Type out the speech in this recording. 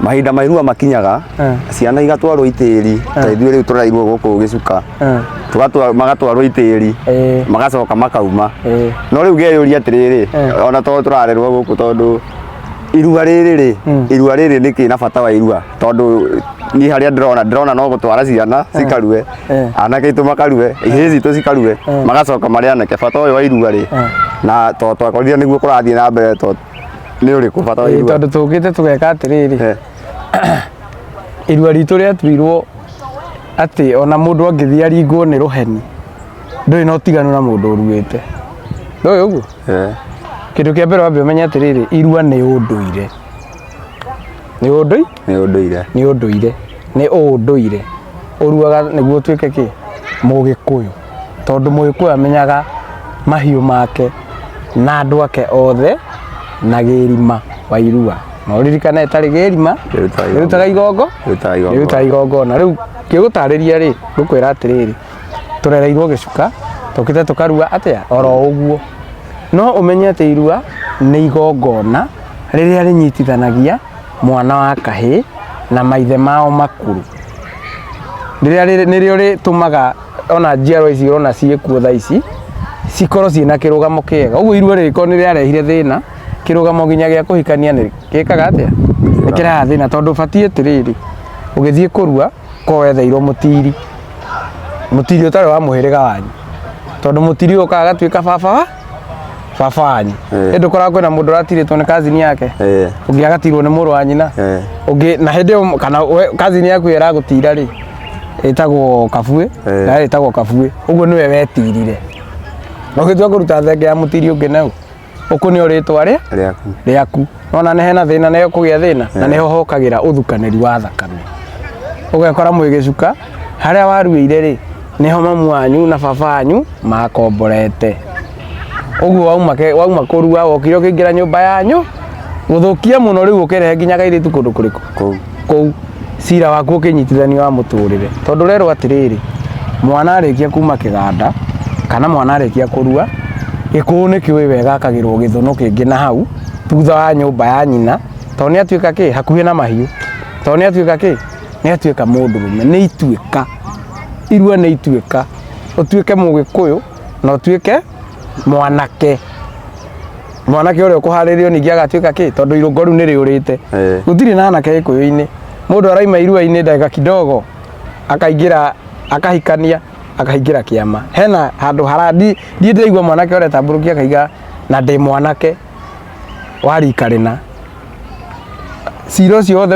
Mahinda ma irua makinyaga, ciana igatwarwo itĩri, ta ithuĩ rĩu tũrairwo gũkũ gĩcuka, magatwarwo itĩri, magacoka makauma. No rĩu ngeyũria atĩrĩrĩ, ona tondũ tũrarerwo gũkũ, tondũ irua rĩrĩ rĩ, irua rĩrĩ nĩkĩ na bata wa irua? Tondũ niĩ harĩa ndĩrona no gũtwara ciana cikarue, anake aitũ makarue, ihĩĩ citũ cikarue, magacoka marĩ anake. Bata ũyũ wa irua rĩ, na to twakorire nĩguo kũrathiĩ na mbere, to nĩ ũrĩkũ bata wa irua? Tondũ tũkĩte tũgeka atĩrĩrĩ, irua ritũ rĩatuirwo atĩ ona mũndũ angĩthiĩ aringwo nĩ rũheni, ndũrĩ na ũtiganu na mũndũ ũruĩte. Ndũĩ ũguo? Kĩndũ kĩa mbere wambe ũmenye atĩrĩrĩ, irua nĩ ũndũire. Nĩ ũndũi? Nĩ ũndũire. Nĩ ũndũire. Nĩ ũndũire. Ũruaga nĩguo ũtuĩke kĩ? Mũgĩkũyũ. Tondũ Mũgĩkũyũ amenyaga mahiũ make na andũ ake othe na gĩrima wa irua. Na ũririkane ĩtarĩ gĩrima, ĩrutaga igongo, ĩrutaga igongona. Rĩu ngĩgũtarĩria rĩ, ngũkwĩra atĩrĩrĩ, tũrereirwo gĩcuka, tũkĩte tũkarua atĩa? Oro ũguo. No ũmenye atĩ irua nĩ igongona rĩrĩa rĩnyitithanagia mwana wa kahĩĩ na maithe mao makũrũ. Rĩrĩa nĩrĩo rĩtũmaga ona njiarwa ici ũrona ciĩkuo thaa ici cikorwo ciĩna kĩrũgamo kĩega. Ũguo irua rĩngĩkorwo nĩ rĩarehire thĩna, kĩrũgamo nginya gĩa kũhikania nĩ gĩkaga atĩa? Nĩ kĩrehaga thĩna tondũ ũbatiĩ atĩrĩrĩ, ũgĩthiĩ kũrua korwo wetheirwo mũtiri, mũtiri ũtarĩ wa mũhĩrĩga wanyu, tondũ mũtiri ũyũ ũkaga agatuĩka baba wa baba wanyu. Ĩndĩ ũkoraga kwĩna mũndũ ũratirĩtwo nĩ cousin yake, ũngĩ agatirwo nĩ mũrũ wa nyina, ũngĩ na hĩndĩ ĩyo kana cousin yaku ĩyo ĩragũtira rĩ, ĩtagwo Kabuĩ, na ĩtagwo Kabuĩ, ũguo nĩwe wetirire. Na ũgĩtua kũruta thenge ya mũtiri ũngĩ nau, ũkũneo rĩtwa rĩ rĩaku. Rĩaku. Nona nĩ hena thĩna nĩho kũgĩa thĩna, na nĩho hokagĩra ũthukanĩri wa thakame. Ũgekora mwĩ gĩcuka, harĩa waruĩire rĩ, nĩho mamu wanyu na baba wanyu makomborete. Ũguo wauma kũrua wokire ũkĩingĩra nyũmba yanyu, gũthũkia mũno rĩu ũkĩrehe nginya kairĩtu kũndũ kũrĩkũ? Kũu. Kũu. Cira waku ũkĩnyitithanio wa mũtũrĩre. Tondũ ũrerwo atĩrĩrĩ, mwana arĩkia kuma kĩganda, kana mwana arĩkia kũrua, gĩkũyũ nĩ kĩũĩ wega akagĩrwo gĩthũnũ kĩngĩ na hau, thutha wa nyũmba ya nyina, tondũ nĩ atuĩka kĩ? Hakuhĩ na mahiũ. Tondũ nĩ atuĩka kĩ? Nĩ atuĩka mũndũrũme. Nĩ ituĩka. Irua nĩ ituĩka. Ũtuĩke Mũgĩkũyũ na ũtuĩke mwanake. Mwanake ũrĩa ũkũharĩrĩrio ningĩ agatuĩka kĩ? Tondũ irũngo rĩu nĩ rĩũrĩte. Gũtirĩ na anake gĩkũyũ-inĩ. Mũndũ araima irua-inĩ ndagĩka kidogo akaingĩra, akahikania, akaingĩra kĩama. Hena handũ hara ndiĩ ndĩraigua mwanake ũretambũrũkia akaiga na ndĩ mwanake wa rika rĩna. Cira ũcio wothe.